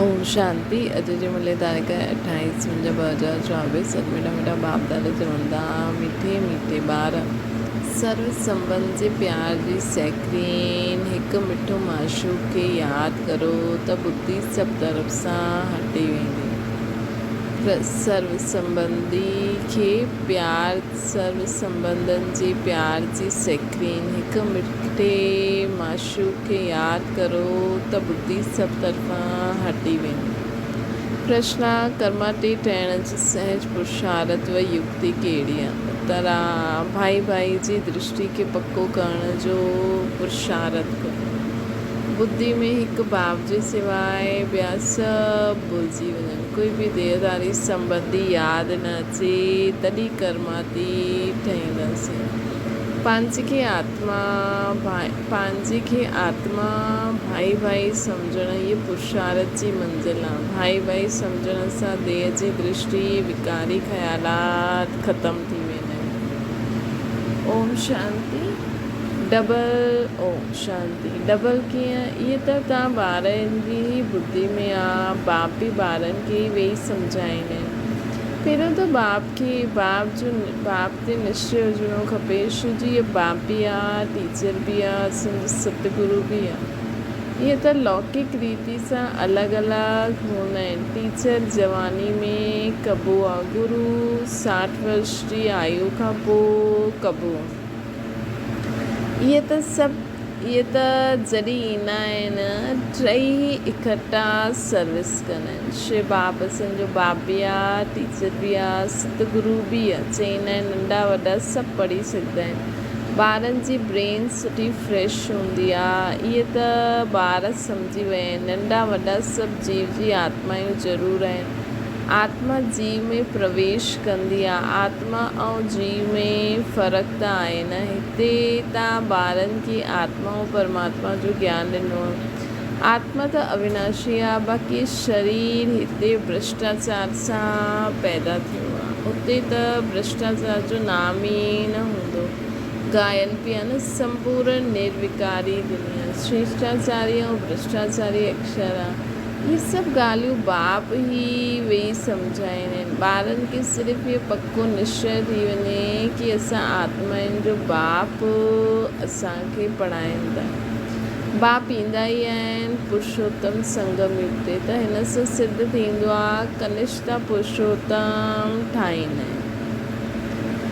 اوم شانتي اڄ جي ملي تاريخ 28 5 2024 سڏ مٺا مٺا باپ دادا چون ٿا مٺي مٺي ٻار سرو سنبنڌ جي پيار جي سيڪرين هڪ مٺو معشوق کي ياد ڪرو ته ٻڌي سڀ طرف سان هٽي ويندي سرو سنبنڌي کي پيار سرو سنبنڌن جي پيار جي سيکرين هڪ مٺي معشوق کي ياد ڪرو ته ٻڌي سڀ طرفان هٽي ويندي. پرشنا، ڪرماٽي ٺهڻ جي سهج پرشارت و يڪتي ڪهڙي آ؟ اترا، ڀائي ڀائي جي درشٽي کي پڪو ڪرڻ جو پرشارت ڪريو. ٻڌي ۾ هڪ ڀاء جي سواء ٻيا سڀ ڀلجي وڃن. ڪوئي به ديهداري سنبنڌي ياد نه اچي تڏهن ڪرماتي ٺهينداسين. پنهنجي کي آتما پنهنجي کي آتما ڀائي ڀائي سمجهڻ هيء پرشارٿ جي منزل آ. ڀائي ڀائي سمجهڻ سان ديهه جي درشٽي، وڪاري خيالات ختم ٿي ويندا آهن. اوم شانتي ڊبل اوم شانتي ڊبل ڪيئن؟ اهي ته توهان ٻارن جي ئي ٻڌي ۾ آ، باپ به ٻارن کي ئي ويهي سمجهائيندا آهن. پهريون ته باپ کي باپ جو باپ تي نشچي هجڻو کپي ڇو جو اهي باپ به آ، ٽيچر به آ، اسان جو ستگرو به آ. اهي ته لوڪڪ ريتي سان الڳ الڳ هوندا آهن. ٽيچر جواني ۾ ڪبو آ، گرو 60 ورش جي آيو کان پوء ڪبو آ. اهي ته سڀ اهي ته جڏهن ايندا آهن ٽئي ئي اڪٺا سروس ڪندا آهن. شو باپ اسان جو باپ به آ، ٽيچر به آ، ست گرو به آ. چئيندا آهن ننڍا وڏا سڀ پڙهي سگهندا آهن. ٻارن جي برين سٺي فريش هوندي آ. اهي ته ٻار سمجهي ويا آهن. ننڍا وڏا سڀ جيو جي آتمايون ضرور آهن. آتما جيو ۾ پرويش ڪندي آ. آتما ۽ جيو ۾ فرق ته آهي نه. هتي تان ٻارن کي آتما ۽ پرماتما جو گيان ڏنو آ. آتما ته اويناشي آ، باقي شرير هتي ڀرشٽاچار سان پيدا ٿيو آ. اتي ته ڀرشٽاچار جو نام ئي نه هوندو. ڳايل به آ نه سمپورن نروڪاري دنيا. شريشٽاچاري ۽ ڀرشٽاچاري اڪشر آ. اهي سڀ ڳالهيون باپ ئي ويهي سمجهائين آهن. ٻارن کي صرف اهو پڪو نشچي ٿي وڃي ڪي اسان آتمائن جو باپ اسان کي پڙهائين ٿا. باپ ايندا ئي آهن پرشوتم سنگم يگ تي ته هن سان سڌ ٿيندو آ ڪنشتا پرشوتم ٺاهيندا آهن.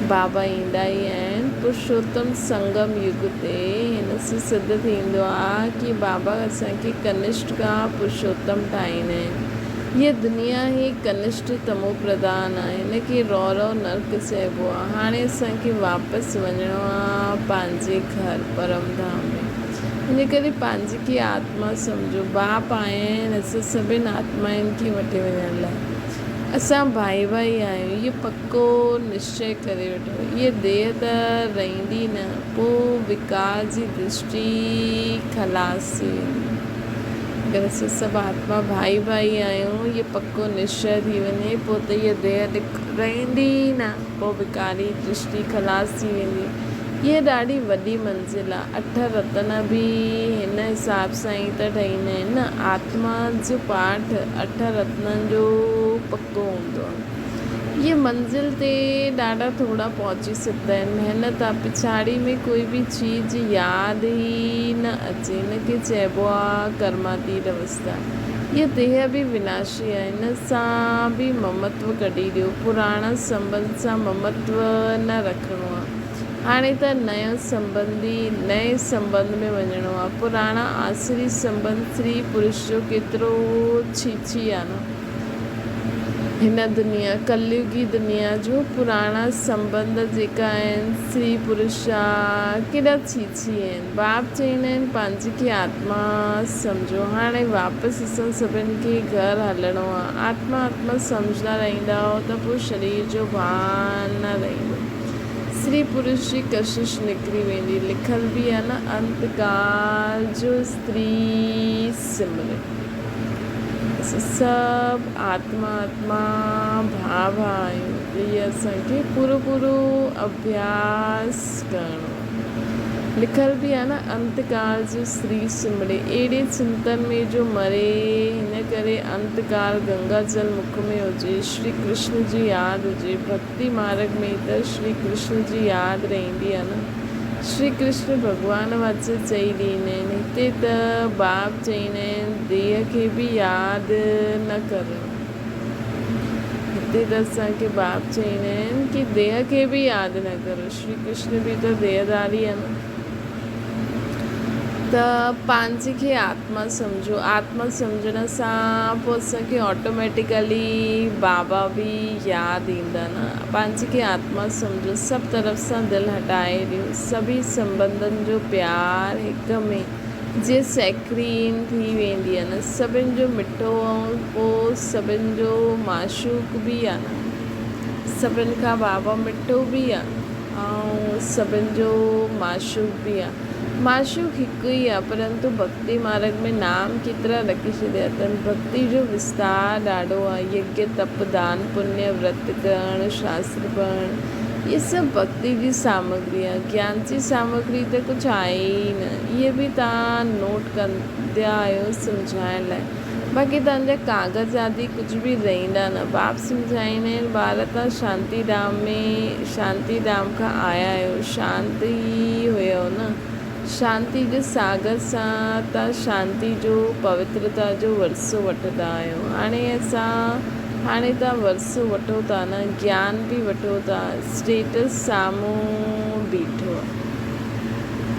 بابا ايندا ئي آهن پرشوتم سنگم يگ تي هن سان سڌ ٿيندو آ ڪي بابا اسان کي ڪنشٽ کان پرشوتم ٺاهيندا آهن. هيء دنيا ئي ڪنشٽ تمو پرڌان آ هن کي رو رو نرڪ چئبو آ. هاڻي اسان کي واپس وڃڻو آ پنهنجي گهر پرم ڌام ۾. ان ڪري پنهنجي کي آتما سمجهو. باپ آيا آهن اسان سڀن آتمائن کي وٺي وڃڻ لاء. اسان ڀائي ڀائي آهيون، اهو پڪو نشچي ڪري وٺو. هيء ديهه ته رهندي نه، پوء وڪار جي درشٽي خلاص ٿي ويندي. اگر اسان سڀ آتما ڀائي ڀائي آهيون، اهو پڪو نشچي ٿي وڃي، پوء ته هيء ديهه رهندي ئي نه، پوء وڪاري درشٽي خلاص ٿي ويندي. هيء ڏاڍي وڏي منزل آ. اٺ رتن به هن حساب سان ئي ته ٺهيندا آهن نه. آتما جو پاٺ اٺ رتنن جو پڪو هوندو آ. هيء منزل تي ڏاڍا ٿورا پهچي سگهندا آهن. محنت آ. پڇاڙي ۾ ڪوئي به چيز ياد ئي نه اچي. ان کي چئبو آ ڪرماتيت اوستا. هيء ديهه به وناشي آ. هن سان به ممتو ڪڍي ڏيو. پراڻا سنٻنڌ سان ممتو نه رکڻو آ. هاڻي ته نيو سنٻنڌي نئين سنٻنڌ ۾ وڃڻو آ. پراڻا آسري سنٻنڌ سري پرش جو ڪيترو ڇيڇي آ نه. هن دنيا، ڪليوگي دنيا، جو پراڻا سنٻنڌ جيڪا آهن سري پرش جا ڪيڏا ڇيڇي آهن. باپ چئيندا آهن پنهنجي کي آتما سمجهو. هاڻي واپس اسان سڀن کي گهر هلڻو آ. آتما آتما سمجهندا رهندائو ته پوء شرير جو ڀان نه رهندو. استري پرش جي ڪشش نڪري ويندي. لکيل به آ نه انت ڪال جو استري سمري. اسان سڀ آتما آتما ڀاء ڀاء آهيون ته هي اسان کي پورو پورو اڀياس ڪرڻو آ. لکيل به آ نه انت ڪال جو استري سمري. اهڙي چنتن ۾ جو مري هن ڪري انت ڪال گنگا جل مک ۾ هجي، شري ڪرشن جي ياد هجي، ڀڳتي مارڳ ۾ ته شري ڪرشن جي ياد رهندي آهي نه. شري ڪرشن ڀڳوان واچ چئي ڏيندا آهن، هتي ته باب چئيندا آهن ديهه کي به ياد نه ڪرڻو. هتي ته اسان کي باب چئيندا آهن ڪي ديهه کي به ياد نه ڪرو، شري ڪرشن به ته ديهه ڌاري آهي نه. ته پنهنجي کي آتما سمجهو، آتما سمجهڻ سان پوء اسان کي آٽوميٽيڪلي بابا به ياد ايندا نه. پنهنجي کي آتما سمجهو، سڀ طرف سان دل هٽائي ڏيو، سڀئي سنٻنڌن جو پيار هڪ ۾ جيئن سيڪرين ٿي ويندي آهي نه، سڀن جو مٺو ۽ پوء سڀن جو معشوق به آهي نه، سڀن کان بابا مٺو به آهي. ۽ سڀن جو معشوق به آ. معشوق هڪ ئي آ، پرنتو ڀڳتي مارڳ ۾ نام ڪيترا رکي ڇڏيا اٿن. ڀڳتي جو وستار ڏاڍو آ. يگيه، تپ، دان، پڃ، ورت ڪرڻ، شاستر پڙهڻ، اهي سڀ ڀڳتي جي سامگري آ. گيان جي سامگري ته ڪجهه آهي ئي نه. اهي به توهان نوٽ ڪندا آهيو سمجهائڻ لاء. باقي توهان جا ڪاغذ آدي ڪجهه به رهندا نه. باپ سمجهائيندا آهن، ٻار توهان شانتي ڌام ۾ شانتي ڌام کان آيا آهيو، شانت ئي هيؤ نه. شانتي جي ساگر سان توهان شانتي جو، پوترتا جو ورثو وٺندا آهيو. هاڻي اسان هاڻي توهان ورثو وٺو ٿا نه، گيان به وٺو ٿا. اسٽيٽس سامهون بيٺو آهي.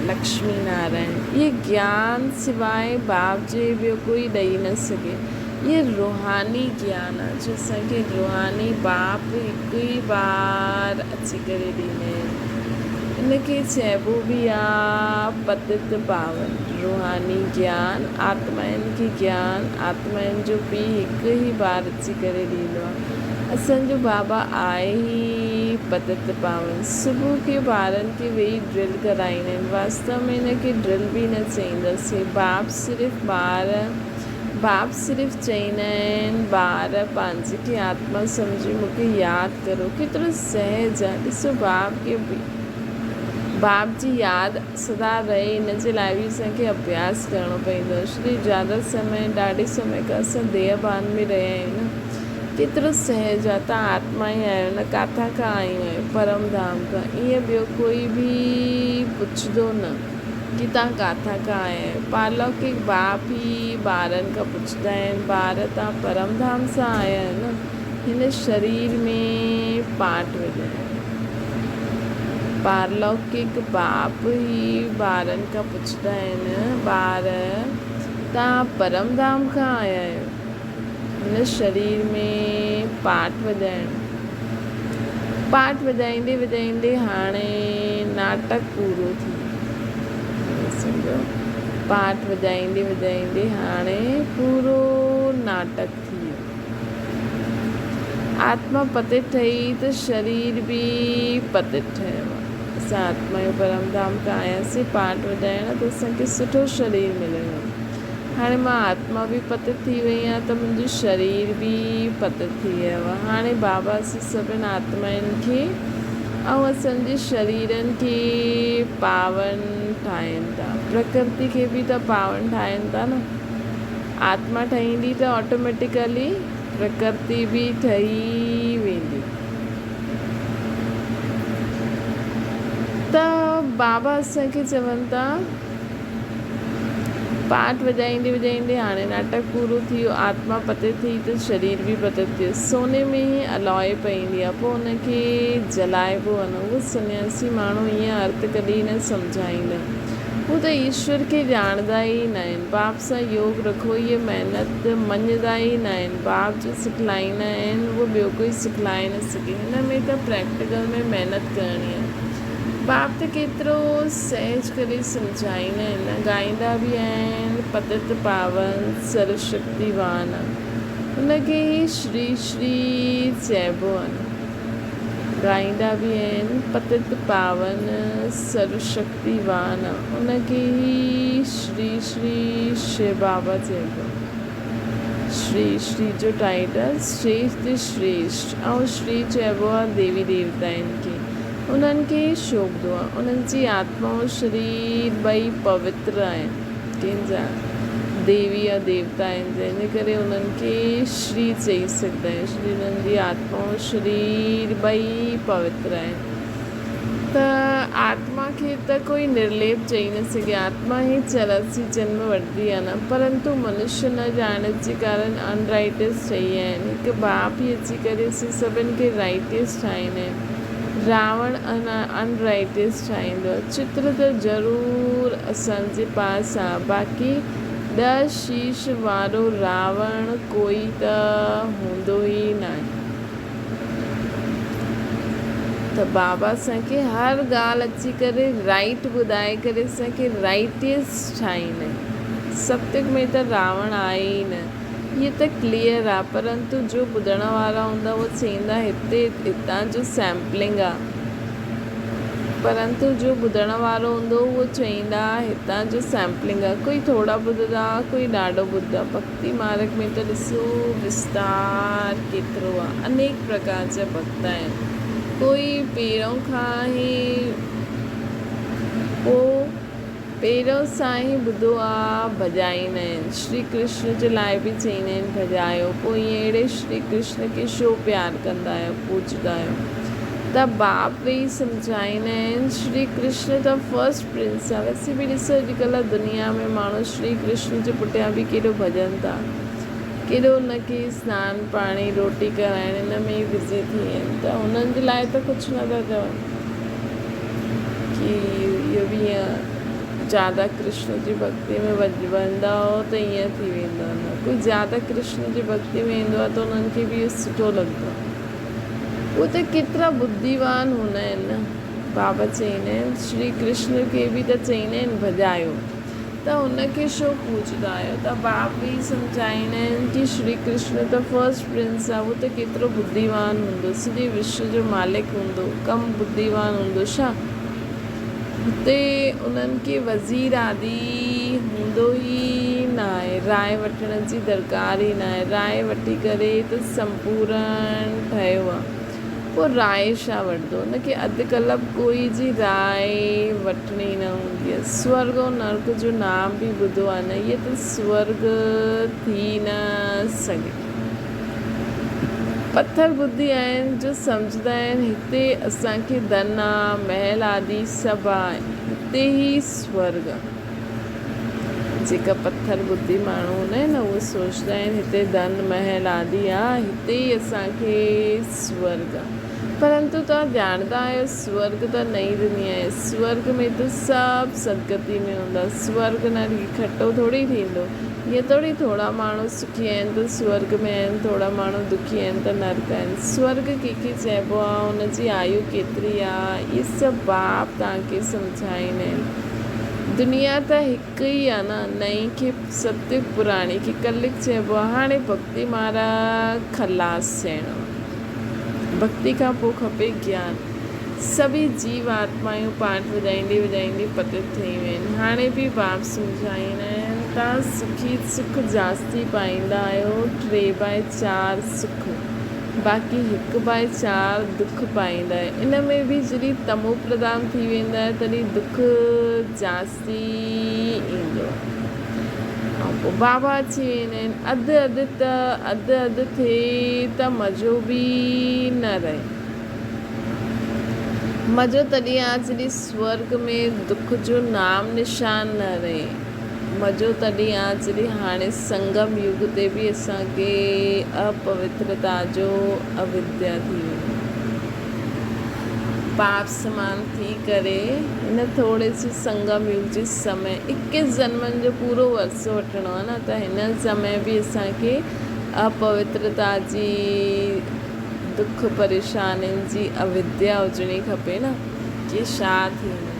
لڪشمي نارائڻ، اهي گيان سواء باپ جي ٻيو ڪوئي ڏئي نه سگهي. اهي روحاني گيان آهي جو اسان کي روحاني باپ هڪ ئي بار اچي ڪري ڏيندا آهن. ان کي چئبو به آ پتت پاون. روحاني گيان، آتمائن کي گيان، آتمائن جو پيء هڪ ئي بار اچي ڪري ڏيندو آ. اسان جو بابا آهي ئي پتت پاون. صبح کي ٻارن کي ويهي ڊرل ڪرائيندا آهن. واستو ۾ ان کي ڊرل به نه چئينداسين. باپ صرف ٻار باپ صرف چئيندا آهن ٻار پنهنجي کي آتما سمجهي مون کي ياد ڪرو. ڪيترو سهج آهي. ڏسو باپ کي باپ جي ياد سدا رهي ان جي لاء به اسان کي اڀياس ڪرڻو پوندو آهي. ڇو ته زياده سمي ڏاڍي سمي کان اسان ديهه ڀان ۾ رهيا آهيون نه. ڪيترو سهج آهي. توهان آتما ئي آهيو نه ڪاٿان کان آيون آهيو؟ پرم ڌام کان. ائين ٻيو ڪوئي به پڇندو نه ڪي توهان ڪاٿان کان آيا آهيو. پارلوڪڪ باپ ئي ٻارن کان پڇندا آهن، ٻار توهان پرم ڌام سان آيا آهيو نه؟ هن شرير ۾ پاٽ وڄايو. پارلوڪڪ باپ ئي ٻارن کان پڇندا آهن، ٻار توهان پرم ڌام کان آيا آهيو؟ هن شرير ۾ پاٽ وڄائڻ. پاٽ وڄائيندي وڄائيندي هاڻي ناٽڪ پورو ٿي ويو. سمجهو پاٽ وڄائيندي وڄائيندي هاڻي پورو ناٽڪ ٿي ويو. آتما پتت ٺهي ته شرير به پتت ٺهيو. اسان آتما جو پرم ڌام کان آياسين پاٽ وڄائڻ ته اسان کي سٺو شرير مليو هو. هاڻي مان آتما به پتت ٿي وئي آهيان ته منهنجو شرير به پتت ٿي ويو آهي. هاڻي بابا اسان سڀن آتمائن کي ۽ اسان جي شريرن کي پاون ٺاهين ٿا. پرڪرتي کي به ته پاون ٺاهين ٿا نه. آتما ٺهيندي ته آٽوميٽيڪلي پرڪرتي به ٺهي ويندي. ته بابا اسان کي چون ٿا. پاٺ وڄائيندي وڄائيندي هاڻي ناٽڪ پورو ٿي ويو. آتما پتت ٿي ته شرير به پتت ٿيو. سوني ۾ ئي الوئي پئيندي آهي، پوء ان کي جلائبو آهي نه. اهو سنياسي ماڻهو ائين ارٿ ڪڏهن نه سمجهائيندا. هو ته ايشور کي ڄاڻندا ئي ناهن. باپ سان يوگ رکو هيء محنت مڃندا ئي ناهن. باپ جو سکلائيندا آهن، اهو ٻيو ڪوئي سکلائي نه سگهي. هن ۾ ته پريڪٽيڪل ۾ محنت ڪرڻي آهي. باپ ته ڪيترو سهج ڪري سمجهائيندا آهن نه، ڳائيندا به آهن، پتت پاون سرو شڪتيوان آ، ان کي ئي شري شري چئبو آ نه، ڳائيندا به آهن، پتت پاون سرو شڪتيوان آ، ان کي ئي شري شري شو بابا چئبو آ. شري شري جو ٽائيٽل شريشٽ شريشٽ ۽ شري چئبو آ ديوي ديوتائن کي. انهن کي ئي شوڀندو آهي. انهن جي آتما ۽ شرير ٻئي پوتر آهن. ڪنهن جا؟ ديوي يا ديوتا آهن، جنهن جي ڪري انهن کي شري چئي سگهندا آهيون. شري انهن جي آتما ۽ شرير ٻئي پوتر آهن. ته آتما کي ته ڪوئي نرليپ چئي نه سگهي. آتما ئي 84 جنم وٺندي آهي نه. پرنتو منشيه نه ڄاڻڻ جي ڪارڻ ان رائٽس ٺهي ويا آهن. هڪ باپ ئي اچي ڪري اسين سڀن کي رائٽس ٺاهيندا آهن. راوڻ ان رائٽس ٺاهيندو آهي. چتر ته ضرور اسان جي پاس آ. باقي ڏهه شيش وارو راوڻ ڪوئي ته هوندو ئي ناهي. ته بابا اسان کي هر ڳالهه اچي ڪري رائيٽ ٻڌائي ڪري اسان کي رائيٽيس ٺاهيندا آهن. ستيگ ۾ ته راوڻ آهي ئي نه. هيء ته ڪليئر آ پرنتو جو ٻڌڻ وارا هوندا اهي چئيندا هتي هتان جو سيمپلنگ آ. پرنتو جو ٻڌڻ وارو هوندو اهو چئيندا هتان جو سيمپلنگ آ. ڪوئي ٿورا ٻڌندا ڪوئي ڏاڍو ٻڌندا. ڀڳتي مارڳ ۾ ته ڏسو وستار ڪيترو آ، انيڪ پرڪار جا ڀڳت آهن. ڪوئي پهريون کان ئي پوء پهريون سان ئي ٻڌو آ ڀڄائيندا آهن. شري ڪرشن جي لاء به چئيندا آهن ڀڄايو. پوء ائين اهڙي شري ڪرشن کي ڇو پيار ڪندا آهيو، پوڄندا آهيو. ته باپ ويهي سمجهائيندا آهن شري ڪرشن ته فرسٽ پرنس آ. ويسي به ڏسو اڄڪلهه دنيا ۾ ماڻهو شري ڪرشن جي پٺيان به ڪيڏو ڀڄن ٿا. ڪيڏو ان کي سنان پاڻي روٽي ڪرائڻ ان ۾ ئي بزي ٿي ويا آهن ته انهن جي لاء ته ڪجهه نه ٿا چون ڪي اهو به ائين زياده ڪرشن جي ڀڳتي ۾ ويندا هو ته ائين ٿي ويندو نه ڪوئي زياده ڪرشن جي ڀڳتي ۾ ايندو آهي ته انهن کي به اهو سٺو لڳندو آهي. اهي ته ڪيترا ٻڌيوان هوندا آهن نه. بابا چئيندا آهن، شري ڪرشن کي به ته چئيندا آهن ڀڄايو ته هن کي ڇو پوڄندا آهيو ته باب به سمجهائيندا آهن ڪي شري ڪرشن ته فرسٽ پرنس آهي اهو ته ڪيترو ٻڌيوان هوندو سڄي وشو جو مالڪ هوندو ڪم ٻڌيوان هوندو ڇا هتي انهن کي وزير آدي هوندو ئي ناهي راء وٺڻ جي درڪار ئي ناهي راء وٺي ڪري ته سمپورڻ ٺهيو آهي. پوء راء ڇا وٺندو؟ هن کي اڌ ڪلپ ڪوئي جي راء وٺڻي نه هوندي آهي. سورڳ ۽ نرڪ جو نام به ٻڌو آهي نه؟ هيء ته سورڳ ٿي نه سگهي. پٿر ٻڌي آهن جو سمجهندا آهن هتي اسان کي ڌن آ، محل آدي سڀ آ، هتي ئي سورڳ آ. جيڪا پٿر ٻڌي ماڻهو هوندا آهن نه اهي سوچندا آهن هتي ڌن محل آدي آ هتي ئي اسان کي سورڳ آ پرنتو توهان ڄاڻندا آهيو سورڳ ته نئين دنيا آهي سورڳ ۾ ته سڀ سدگتي ۾ هوندا سورڳ نرڳ اڪٺو ٿوري ٿيندو ائين ٿوري ٿورا ماڻهو سکي آهن ته سورڳ ۾ آهن ٿورا ماڻهو دکي آهن ته نرڪ آهن سورڳ ڪنهن کي چئبو آ ان جي آيو ڪيتري آ اهي سڀ باپ توهان کي سمجهائيندا آهن. دنيا ته هڪ ئي آ نه، نئين کي ستيگ پراڻي کي ڪليگ چئبو آ، هاڻي ڀڳتي مارڳ خلاص ٿيڻو آ. ڀڳتي کان پوء کپي گيان. سڀئي جيو آتمايون پاٺ وڄائيندي وڄائيندي پتت ٿي ويون آهن. هاڻي به باپ سمجهائيندا آهن تان سکي سک جاستي پائيندا آهيو ٽي باء چار سک. باقي هڪ باء چار دک پائيندا آهيو. ان ۾ به جڏهن تمو پرڌان ٿي ويندا آهيو تڏهن دک جاستي ايندو آهي ۽ پوء بابا اچي ويندا آهن. اڌ اڌ ته اڌ اڌ ٿئي ته مزو به نه رهي. مزو تڏهن آهي جڏهن سورڳ ۾ دک جو نام نشان نه رهي. مزو تڏهن آ جڏهن هاڻي سنگم يگ تي به اسان کي اپوترتا جو اوديا ٿي وڃي. پاپ سمان ٿي ڪري هن ٿوري سي سنگم يگ جي سمي اڪيس جنمن جو پورو ورثو وٺڻو آ نه ته هن سمي به اسان کي اپوترتا جي دک پريشانين جي اوديا هجڻي کپي نه ڪي ڇا ٿيندو.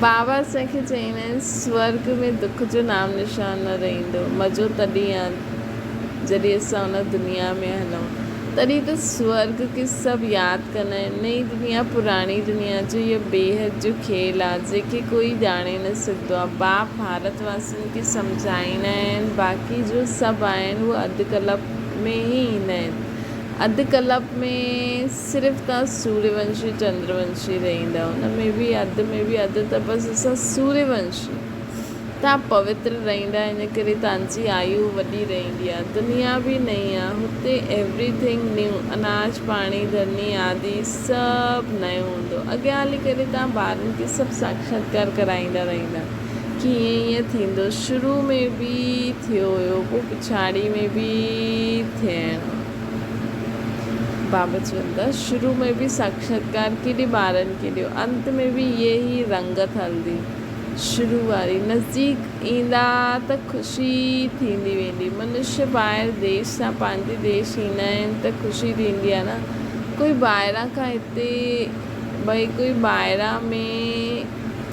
بابا اسان کي چئيندا آهن سورڳ ۾ دک جو نام نشان نه رهندو. مزو تڏهن آ جڏهن اسان ان دنيا ۾ هلون. تڏهن ته سورڳ کي سڀ ياد ڪندا آهن. نئين دنيا پراڻي دنيا جو اهو بيحد جو کيل آ جنهن کي ڪوئي ڄاڻي نه سگهندو آ. باپ ڀارت واسين کي سمجهائيندا آهن باقي جو سڀ آهن اهي اڌ ڪلپ ۾ ئي ايندا آهن. اڌ ڪلپ ۾ صرف توهان سوريه ونشي چندر ونشي رهيندا ان ۾ به اڌ ۾ به اڌ ته بس اسان سوريه ونشي توهان پوتر رهندا ان ڪري توهان جي آيو وڏي رهندي آ. دنيا به نئين آ. هتي ايوري ٿنگ نيو، اناج، پاڻي، ڌرني آدي سڀ نيو هوندو. اڳيان هلي ڪري توهان ٻارن کي سڀ ساکشاتڪار ڪرائيندا رهندا ڪي ائين ائين ٿيندو. شروع ۾ به ٿيو هيو پوء پڇاڙي ۾ به ٿيڻو آ. بابا چون ٿا شروع ۾ به ساکشاتڪار ڪيڏي ٻارن کي ڏيو انت ۾ به اهي ئي رنگت هلندي. شروع واري نزديڪ ايندا ته خوشي ٿيندي ويندي. منشيه ٻاهر ديش سان پنهنجي ديش ايندا آهن ته خوشي ٿيندي آهي نه. ڪوئي ٻاهران کان هتي ڀئي ڪوئي ٻاهران ۾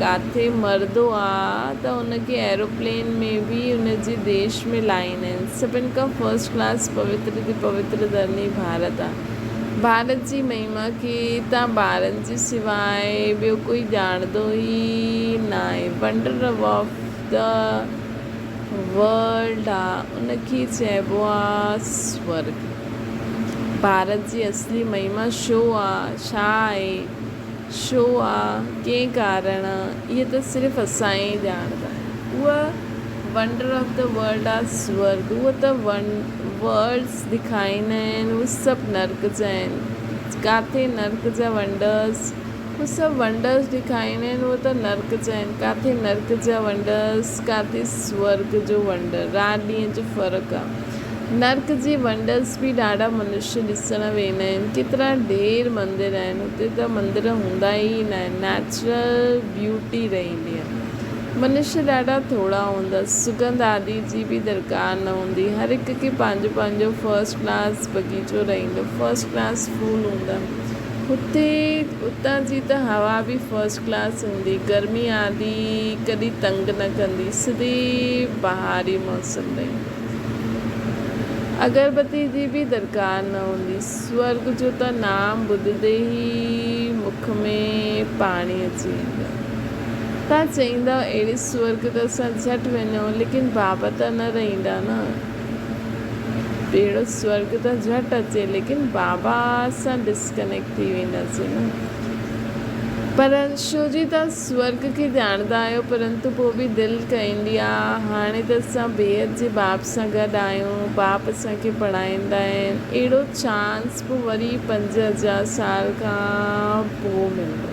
ڪاٿي مرندو آ ته ان کي ايروپلين ۾ به ان جي ديش ۾ لاهيندا آهن. سڀن کان فرسٽ ڪلاس پوتر تي پوتر ڌرني ڀارت آ. ڀارت جي مهما کي تان ٻارن جي سواء ٻيو ڪوئي ڄاڻندو ئي ناهي. ونڊر آف the world آ ان کي چئبو آ سورڳ. ڀارت جي اصلي مهما شو آ، ڇا آهي، شو آ، ڪنهن ڪارڻ آ، اهي ته صرف اسان ئي ڄاڻندا آهيون. اها ونڊر آف the world آ سورڳ. اهو ته ورلڊس ڏکائيندا آهن اهي سڀ نرڪ جا آهن. ڪاٿي نرڪ جا ونڊرس اهي سڀ ونڊرس ڏکائيندا آهن اهي ته نرڪ جا آهن. ڪاٿي نرڪ جا ونڊرس ڪاٿي سورڳ جو ونڊر. رات ڏينهن جو فرق آ. نرڪ جي ونڊرس به ڏاڍا منشيه ڏسڻ ويندا آهن. ڪيترا ڍير مندر آهن. هتي ته مندر هوندا ئي نه آهن. نيچرل بيوٽي رهندي آهي. منشيه ڏاڍا ٿورا هوندا. سڳنڌ آدي جي به درڪار نه هوندي. هر هڪ کي پنهنجو پنهنجو فرسٽ ڪلاس بغيچو رهندو. فرسٽ ڪلاس ڦول هوندا. هتي اتان جي ته هوا به فرسٽ ڪلاس هوندي. گرمي آدي ڪڏهن تنگ نه ڪندي. سڌي بهاري موسم رهندو. اگربتي جي به درڪار نه هوندي. سورڳ جو ته نام ٻڌندي ئي مک ۾ پاڻي اچي ويندو. تان چئيندؤ اهڙي سورڳ ته اسان جهٽ وڃون ليڪن بابا ته نه رهيندا نه. اهڙو سورڳ ته جهٽ اچي ليڪن بابا سان ڊسڪنيڪٽ ٿي وينداسين نه. پر شو جي تان سورڳ کي ڄاڻندا آهيو پرنتو پوء به دل ڪهندي آ هاڻي ته اسان بيحد جي باپ سان گڏ آهيون باپ اسان کي پڙهائيندا آهن اهڙو چانس پوء وري 5000 سال کان پوء ملندو.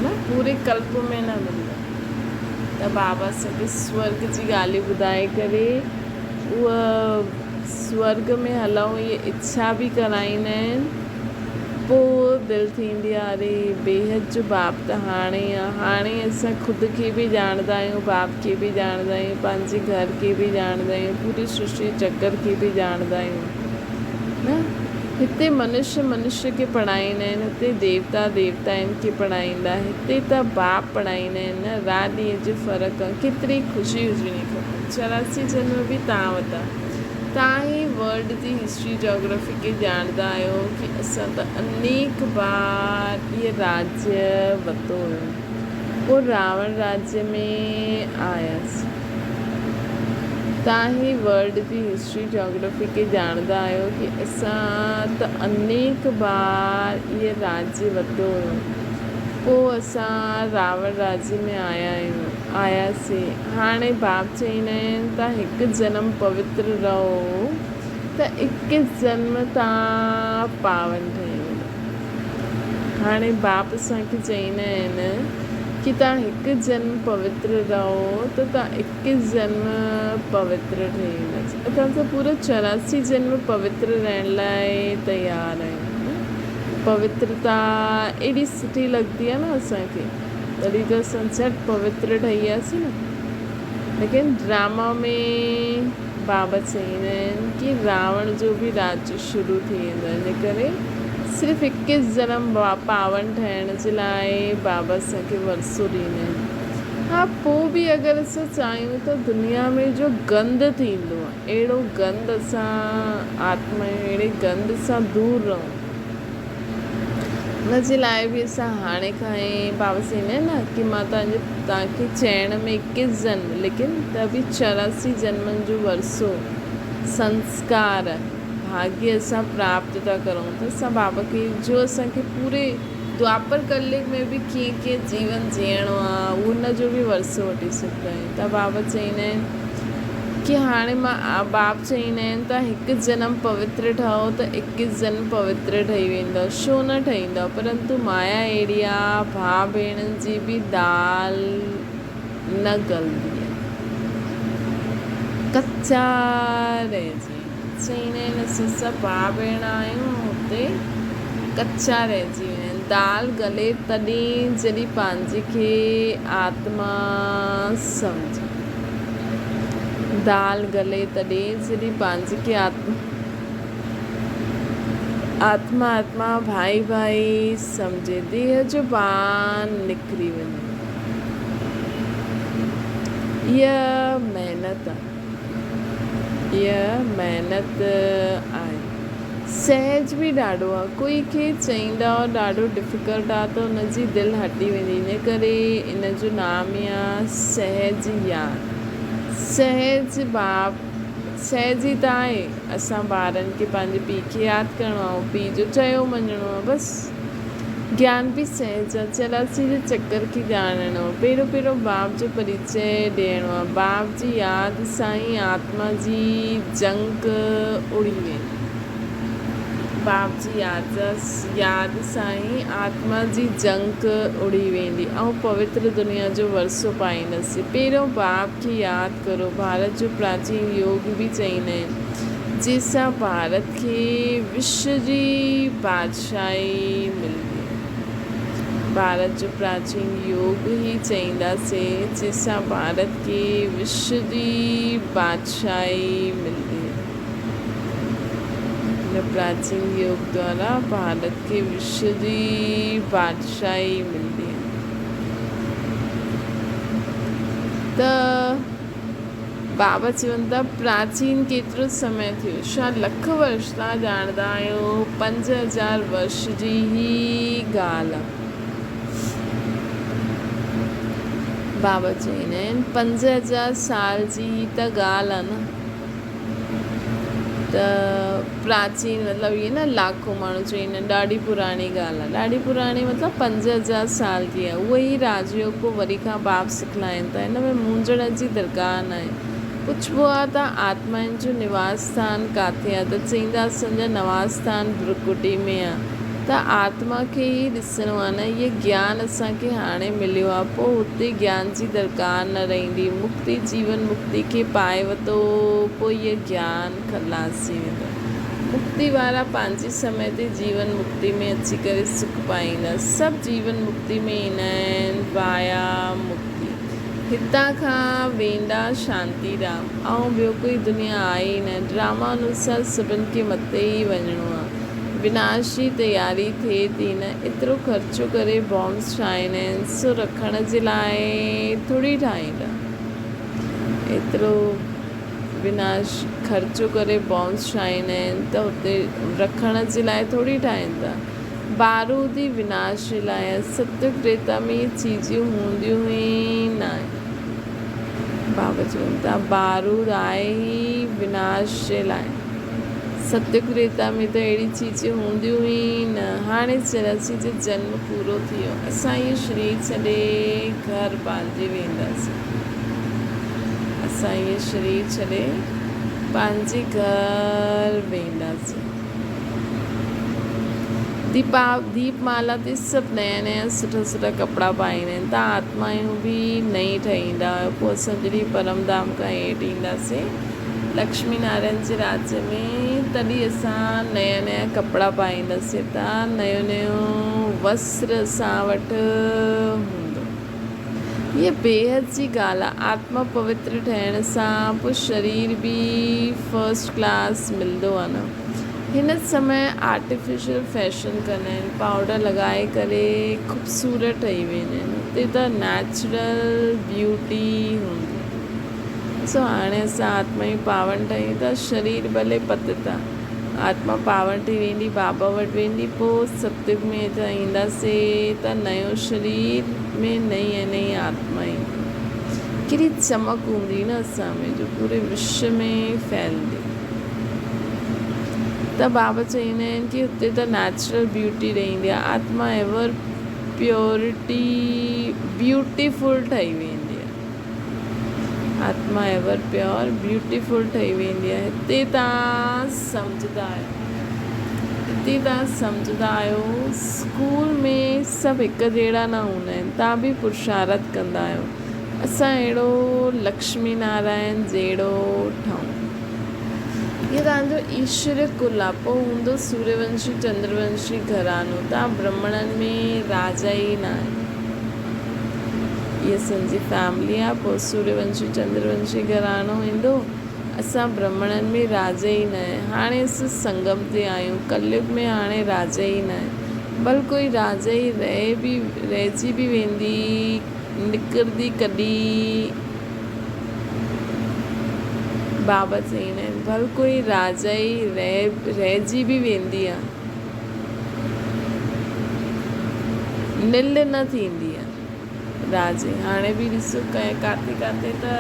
نه پوري ڪلپ ۾ نه ملندو ته بابا اسان کي سورڳ جي ڳالهيون ٻڌائي ڪري اها سورڳ ۾ هلون اها اڇا به ڪرائيندا آهن پوء دل ٿيندي آهي اري بيحد جو باپ ته هاڻي آهي هاڻي اسان خود کي به ڄاڻندا آهيون باپ کي به ڄاڻندا آهيون پنهنجي گهر کي به ڄاڻندا آهيون پوري سرشٽي چڪر کي به ڄاڻندا آهيون نه هتي منشيه منشيه کي پڙهائيندا آهن، هتي ديوتا ديوتائن کي پڙهائيندا، هتي ته باپ پڙهائيندا آهن نه، رات ڏينهن جو فرق آ، ڪيتري خوشي هجڻي کپي، 84 جنم به تان وتا، تان هي ورلڊ جي هسٽري جاگرافي کي ڄاڻندا آهيو ڪي اسان ته انيڪ بار اهي راجيه وتو هيو، پوء راوڻ راجيه ۾ آياسين. تان هي ورلڊ جي هسٽري جاگرافي کي ڄاڻندا آهيو ڪي اسان ته انيڪ بار اهي راجيه وتو هيو پو اسان راوڻ راجيه ۾ آيا آهيون آياسين هاڻي باپ چئيندا آهن تان هڪ جنم پوتر رهو ته اڪيس جنم تان پاون ٺهي ويندو. هاڻي باپ اسان کي چئيندا آهن ڪي تان هڪ جنم پوتر رهو ته تان اڪيس جنم پوتر ٺهي وينداسين. اسان ته پورا 84 جنم پوتر رهڻ لاء تيار آهيون. پوترتا ايڏي سٺي لڳندي آهي نه اسان کي تڏهن ته اسان جهٽ پوتر ٺهي وياسين نه. ليڪن ڊراما ۾ بابا چئيندا آهن ڪي راوڻ جو به راڄ شروع ٿي ويندو آهي ان ڪري صرف اڪيس جنم پاون ٺهڻ جي لاء بابا اسان کي ورثو ڏيندا آهن. ها پوء به اگر اسان چاهيون ته دنيا ۾ جو گند ٿيندو آهي اهڙو گند اسان آتمايون اهڙي گند سان دور رهون ان جي لاء به اسان هاڻي کان ئي بابا چئيندا آهن نه ڪي مان توهان جي توهان کي چئڻ ۾ اڪيس جنم ليڪن ته به 84 جنمن جو ورثو سنسڪار ڀاڳيه اسان پراپت ٿا ڪرون ته اسان بابا کي جو اسان کي پوري دوآپر ڪليگ ۾ به ڪيئن ڪيئن جيون جيئڻو آ ان جو به ورثو وٺي سگهندا آهيون ته بابا چئيندا آهن ڪي هاڻي مان باب چئيندا آهن ته هڪ جنم پوتر ٺهو ته اڪيس جنم پوتر ٺهي ويندؤ ڇو نه ٺهيندؤ پرنتو مايا اهڙي آ ڀاء ڀيڻن جي به دال نه ڳلندي آ ڪچا رهجي چئيندا آهن اسين سڀ ڀاء ڀيڻ آهيون هتي ڪچا رهجي ويندا آهن. دال ڳلي تڏهن جڏهن پنهنجي کي آتما سمجهي. دال ڳلي تڏهن جڏهن پنهنجي کي آتما آتما آتما ڀائي ڀائي سمجهي. ديهه جو ڀان نڪري وڃي. اها محنت آهي. اها محنت آهي. سهج به ڏاڍو آ. ڪوئي کي چئيندا ڏاڍو ڊفيڪلٽ آ ته ان جي دل هٽي ويندي ان ڪري ان جو نام ئي آ سهج يار. سهج باپ سهج ئي ته آهي. اسان ٻارن کي پنهنجي پيء کي ياد ڪرڻو آ ۽ پيء جو چيو مڃڻو آ بس. گيان به سهج آ. 84 جي چڪر کي ڄاڻڻو آ. پهريون پهريون باپ جو پريچئه ڏيڻو آ. باپ جي ياد سان ئي آتما جي جنگ اڙي ويندي. باپ جي ياد سان ئي آتما جي جنگ اڙي ويندي ۽ پوتر دنيا جو ورثو پائينداسين. پهريون باپ کي ياد ڪرو. ڀارت جو پراچين يوگ به چئيندا آهن. جنهن سان ڀارت کي وشو جي بادشاهي ملندي. ڀارت جو پراچين يوگ ئي چئينداسين، جنهن سان ڀارت کي وشو جي بادشاهي ملندي. هن پراچين يوگ دوارا ڀارت کي وشو جي بادشاهي ملندي. ته بابا چون ٿا، پراچين ڪيترو سمي ٿيو؟ ڇا لک ورش؟ توهان ڄاڻندا آهيو، 5000 ورش جي هي ڳالهه آ. بابا چوندا آهن، 5000 سال جي هي ته ڳالهه آ نه. ته پراچين مطلب ائين نه لاکو ماڻهو چوندا آهن ڏاڍي پراڻي ڳالهه آهي ڏاڍي پراڻي مطلب 5000 سال جي آهي اهو ئي راج يوگ پوء وري کان باپ سکلائين ٿا ان ۾ مونجهڻ جي درڪار ناهي پڇبو آهي ته آتمائن جو نواس اسٿان ڪاٿي آهي ته چئيندا اسان جا نواس اسٿان ڀرڪٽي ۾ آهي ته آتما کي ئي ڏسڻو آهي نه اهي گيان اسان کي هاڻي مليو آهي پوء هتي گيان جي درڪار نه رهندي مڪتي جيون مڪتي کي پائي وتو پوء اهي گيان خلاص ٿي ويندو مڪتي وارا پنهنجي سمي تي جيون مڪتي ۾ اچي ڪري سک پائيندا سڀ جيون مڪتي ۾ ايندا آهن وايا مڪتي هتان کان ويندا شانتي ڌام ۽ ٻيو ڪوئي دنيا آهي ئي نه ڊراما انوسار سڀن کي مٿي ئي وڃڻو آهي وناش جي تياري ٿئي ٿي نه ايترو خرچو ڪري بامس ٺاهيندا آهن سو رکڻ جي لاء ٿوري ٺاهيندا ايترو وناش خرچو ڪري بامس ٺاهيندا آهن ته اتي رکڻ جي لاء ٿوري ٺاهيندا بارود ئي وناش جي لاء آهي ستيگ ٽريتا ۾ اهي چيزيون هونديون ئي ناهن بابا چون ٿا بارود آهي ئي وناش جي لاء ستيگ ٽريتا ۾ ته اهڙي چيزيون هونديون ئي نه. هاڻي 84 جو جنم پورو ٿي ويو. اسان اهو شرير ڇڏي گهر پنهنجي وينداسين. اسان اهو شرير ڇڏي پنهنجي گهر وينداسين. ديپ مالا تي سڀ نيا نيا سٺا سٺا ڪپڙا پائيندا آهن. تان آتمائون به نئين ٺهيندا آهيو. پوء اسان جڏهن پرم ڌام کان هيٺ اينداسين. لڪشمي نارائڻ جي راڄ ۾ تڏهن اسان نيا نيا ڪپڙا پائينداسين ته نيو نيو وستر اسان وٽ هوندو. هيء بيحد جي ڳالهه آهي. آتما پوتر ٺهڻ سان پوء شرير به فرسٽ ڪلاس ملندو آهي نه. هن سمي آرٽيفيشل فيشن ڪندا آهن، پائوڊر لڳائي ڪري خوبصورت ٺهي ويندا آهن. هتي ته نيچرل بيوٽي هوندي. سو هاڻي اسان آتما ئي پاون ٺهيون ٿا، شرير ڀلي پتت آ. آتما پاون ٺهي ويندي، بابا وٽ ويندي، پوء ستيگ ۾ اسان اينداسين ته نيو شرير ۾ نئين ۽ نئين آتما ايندي. ڪهڙي چمڪ هوندي نه اسان ۾ جو پوري وشو ۾ ڦهلندي. ته بابا چوندا آهن ڪي هتي ته نيچرل بيوٽي رهندي آ، آتما ايور پيورٽي بيوٽيفل ٺهي ويندي آهي. آتما ايور پيور بيوٽيفل ٺهي ويندي آهي. هتي توهان سمجهندا آهيو، هتي توهان سمجهندا آهيو اسڪول ۾ سڀ هڪ جهڙا نه هوندا آهن، توهان به پرشارت ڪندا آهيو. اسان اهڙو لڪشمي نارائڻ جهڙو ٺهون. هي توهان جو ايشوريه ڪل آ، پوء هوندو سوريونشي چندرونشي گهراڻو، توهان برهمڻن ۾ راجا ئي ناهيو. هي اسان جي فيملي آ، پوء سوريونشي چندرونشي گهراڻو ايندو، اسان برهمڻن ۾ راجا ئي ناهي. هاڻي اسان سنگم تي آهيون، ڪليگ ۾ هاڻي راجا ئي ناهي. ڀل ڪوئي راجا ئي رهي به رهجي به ويندي، نڪرندي ڪڏهن. بابا چئيندا آهن، ڀل ڪوئي راجا ئي رهجي به ويندي آ، نل نه ٿيندي آ راجي. هاڻي به ڏسو ڪاٿي ڪاٿي ته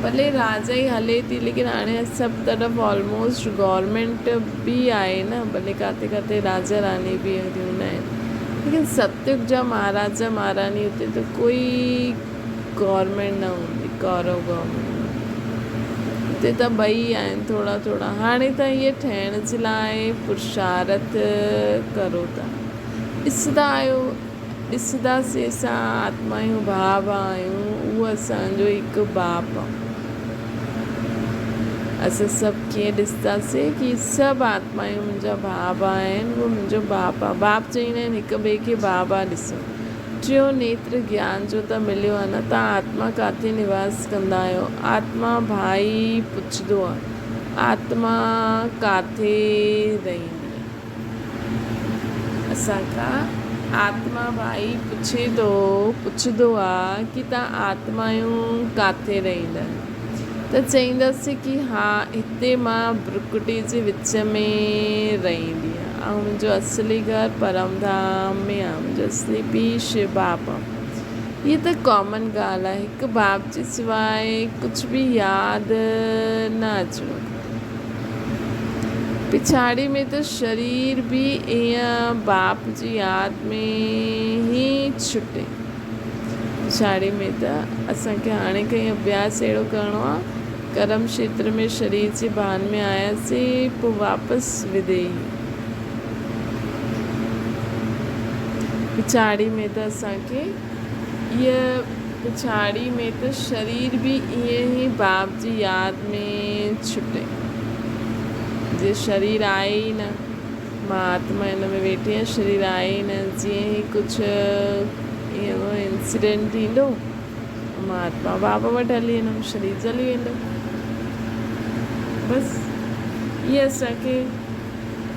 ڀلي راجا ئي هلي ٿي ليڪن هاڻي سڀ طرف آلموسٽ گورنمينٽ به آهي نه، ڀلي ڪاٿي ڪاٿي راجا راڻي به هوندا آهن، ليڪن ستيگ جا مهاراجا مهاراڻي اتي ته ڪوئي گورنمينٽ نه هوندي ڪورو گورنمينٽ نه هوندي اتي ته ٻئي آهن ٿورا ٿورا هاڻي ته هيء ٺهڻ جي لاء پرشارٿ ڪرو ٿا ڏسندا آهيو ڏسنداسين اسان آتمايون ڀاء ڀاء آهيون اهو اسان جو هڪ باپ آ اسان سڀ ڪيئن ڏسنداسين ڪي سڀ آتمايون منهنجا ڀاء ڀاء آهن اهو منهنجو باپ آ باپ چئيندا آهن هڪ ٻئي کي ڀاء ڀاء ڏسو ٽيون نيتر گيان جو ته مليو آ نه تان آتما ڪاٿي نواس ڪندا آهيو؟ آتما ڀائي پڇندو آ، آتما ڪاٿي رهندي آ؟ اسان کان آتما ڀائي پڇي ٿو، پڇندو آ ڪي تان آتمايون ڪاٿي رهندا آهيو؟ ته چئينداسين ڪي ها هتي مان برڪٽي جي وچ ۾ رهندي آهيان ۽ منهنجو اصلي گهر پرم ڌام ۾ آهي منهنجو اصلي پيء شو باپ آهي. هيء ته ڪامن ڳالهه آهي هڪ باپ جي سواء ڪجهه به ياد نه اچڻو کپي. پڇاڙي ۾ ته شرير به ائين باپ جي ياد ۾ ئي ڇٽي. پڇاڙي ۾ ته اسان کي هاڻي کان ئي اڀياس اهڙو ڪرڻو آ، ڪرم کيتر ۾ شرير جي ڀان ۾ آياسين، پوء واپس وديهي. پڇاڙي ۾ ته اسان کي اها پڇاڙي ۾ ته شرير به ائين ئي باپ جي ياد ۾ ڇٽي. جي شرير آهي ئي نه. مان آتما هن ۾ ويٺي آهيان، شرير آهي ئي نه. جيئن ئي ڪجهه اهڙو انسيڊنٽ ٿيندو، مان آتما بابا وٽ هلي ويندم، شرير جلي ويندو. بس اهي اسان کي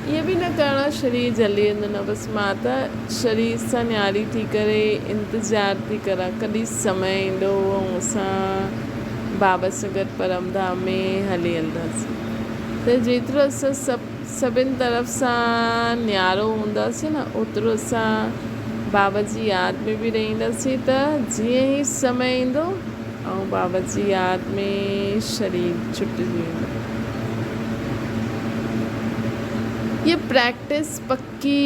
اهي به نه ڪرڻو آهي، شرير جلي ويندو نه بس مان ته شرير سان نياري ٿي ڪري انتظار ٿي ڪران، ڪڏهن سمي ايندو ۽ اسان بابا سان گڏ پرم ڌام ۾ هلي هلنداسين. ته جيترو اسان سڀ سڀن طرف سان نيارو هونداسين نه اوترو اسان بابا جي ياد ۾ به رهنداسين ته جيئن ئي سمي ايندو ۽ بابا جي ياد ۾ شرير ڇٽجي ويندو. هيء پريڪٽس پڪي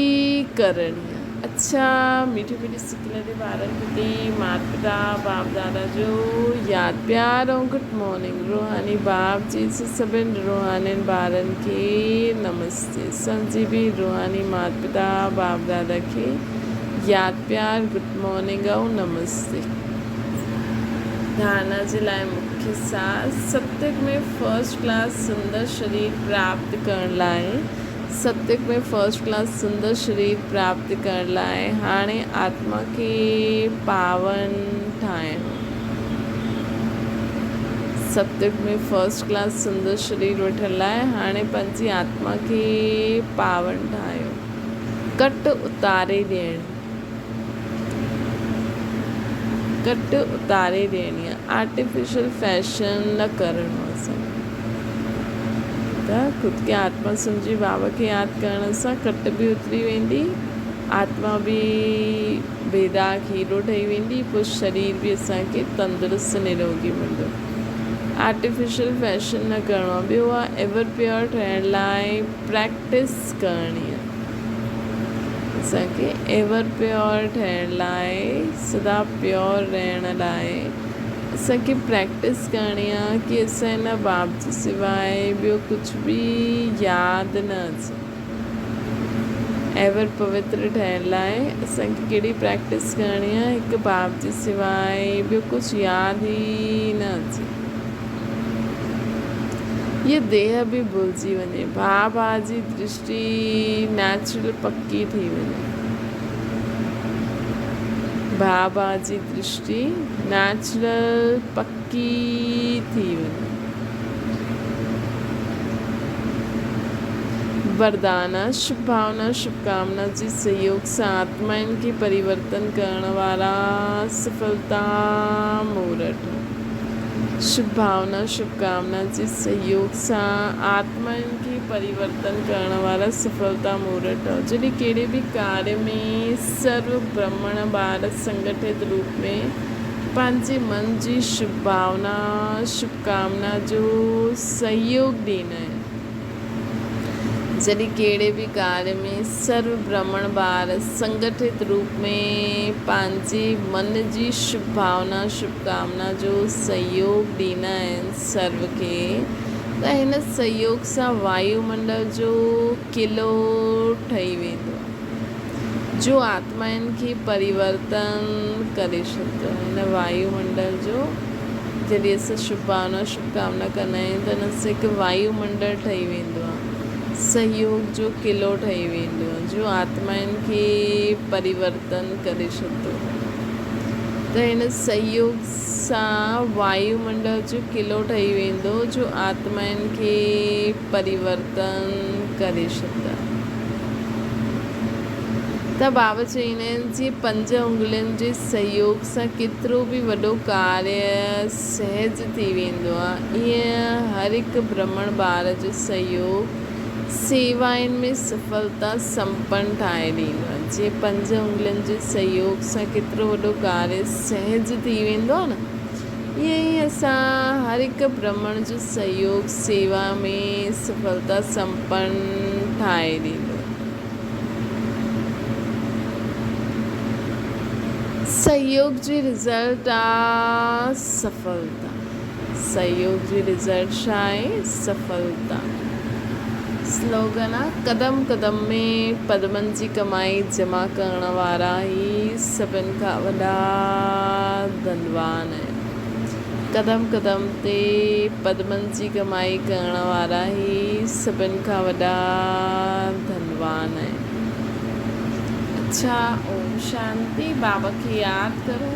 ڪرڻي آ. اڇا ميٺي ميٺي سڪيلڌي ٻارن پرتي مات پتا باپ دادا جو ياد پيار ۽ گڊ مارننگ روحاني باپ جي سڀن روحانين ٻارن کي نمستي سمجهي به روحاني مات پتا باپ دادا کي ياد پيار گڊ مارننگ ۽ نمستي. ڌارنا جي لاء مکيه ساز ستيگ ۾ فرسٽ ڪلاس سندر شرير پراپت ڪرڻ لاء ستيگ ۾ فرسٽ ڪلاس سندر شرير پراپت ڪرڻ لاء هاڻي آتما کي پاون ٺاهڻو. ستيگ ۾ فرسٽ ڪلاس سندر شرير وٺڻ لاء هاڻي پنهنجي آتما کي پاون ٺاهيو. ڪٽ اتاري ڏيڻي. ڪٽ اتاري ڏيڻي آ. آرٽيفيشل فيشن نه ڪرڻو اسان کي. ته خود کي آتما سمجهي بابا کي ياد ڪرڻ سان ڪٽ به اتري ويندي، آتما به بيداغ هيرو ٺهي ويندي، پوء شرير به اسان کي تندرست نروڳي ملندو. آرٽيفيشل فيشن نه ڪرڻو آ. ٻيو آ ايور پيور ٺهڻ لاء پريڪٽس ڪرڻي آ. اسان کي ايور پيور ٺهڻ لاء سدا پيور رهڻ لاء اسان کي پريڪٽس ڪرڻي آ ڪي اسان هن باب جي سواء ٻيو ڪجهه به ياد نه اچي. ايور پوتر ٺهڻ لاء اسان کي ڪهڙي پريڪٽس ڪرڻي آ هڪ باب جي سواء ٻيو ڪجهه ياد ئي نه اچي. هيء ديهه به ڀلجي وڃي. ڀاء ڀاء جي درشٽي نيچرل پڪي ٿي وڃي. ڀاء ڀاء جي درشٽي نيچرل پڪي ٿي وڃي. وردان، شڀ ڀاونا، شڀ ڪامنا جي سهيوگ سان آتمائن کي پريورتن ڪرڻ وارا سڦلتا مورٺ. شڀ ڀاونا، شڀ ڪامنا جي سهيوگ سان آتمائن کي پريورتن ڪرڻ وارا سڦلتا مورت ٺهو. جڏهن ڪهڙي به ڪاريه ۾ سرو برهمڻ ٻار سنگٺت روپ ۾ پنهنجي من جي شڀ ڀاونا، شڀ ڪامنا جو سهيوگ ڏيندا آهن. جڏهن ڪهڙي به ڪاريه ۾ سرو برهمڻ ٻار سنگٺت روپ ۾ پنهنجي من جي شڀ ڀاونا، شڀ ڪامنا جو سهيوگ ڏيندا آهن سرو کي ته هن سهيوگ سان وايو منڊل جو قلعو ٺهي ويندو آهي جو آتمائن کي پريورتن ڪري ڇڏندو آهي. هن وايو منڊل جو جڏهن اسان شڀ ڀاونا، شڀ ڪامنا ڪندا آهيون ته ان سان هڪ وايو منڊل ٺهي ويندو آهي، سهيوگ جو قلعو ٺهي ويندو آهي جو آتمائن کي پريورتن ڪري ڇڏندو آهي ته هن سهيوگ سان وايو منڊل جو قلعو ٺهي ويندو جو آتمائن کي پريورتن ڪري ڇڏندو آهي. ته بابا چئيندا آهن جيئن پنج انگلين جي سهيوگ سان ڪيترو به وڏو ڪاريه سهج ٿي ويندو آ، ايئن هر هڪ برهمڻ ٻار جو سهيوگ سيوائن ۾ سڦلتا سمپن ٺاهي ڏيندو آ. جيئن پنج انگلين جي سهيوگ سان ڪيترو وڏو ڪاريه سهج ٿي ويندو آ نه، ايئن ئي اسان هر هڪ برهمڻ جو سهيوگ سيوا ۾ سڦلتا سمپن ٺاهي ڏيندو آ. سهيوگ جي رزلٽ آ سڦلتا. سهيوگ جي رزلٽ ڇا آهي؟ سڦلتا. سلوگن آ قدم قدم ۾ پدمن جي ڪمائي جمع ڪرڻ وارا ئي سڀن کان وڏا ڌنوان آهن. قدم قدم تي پدمن جي ڪمائي ڪرڻ وارا ئي سڀن کان وڏا ڌنوان آهن. اڇا اوم شانتي بابا کي ياد ڪرو.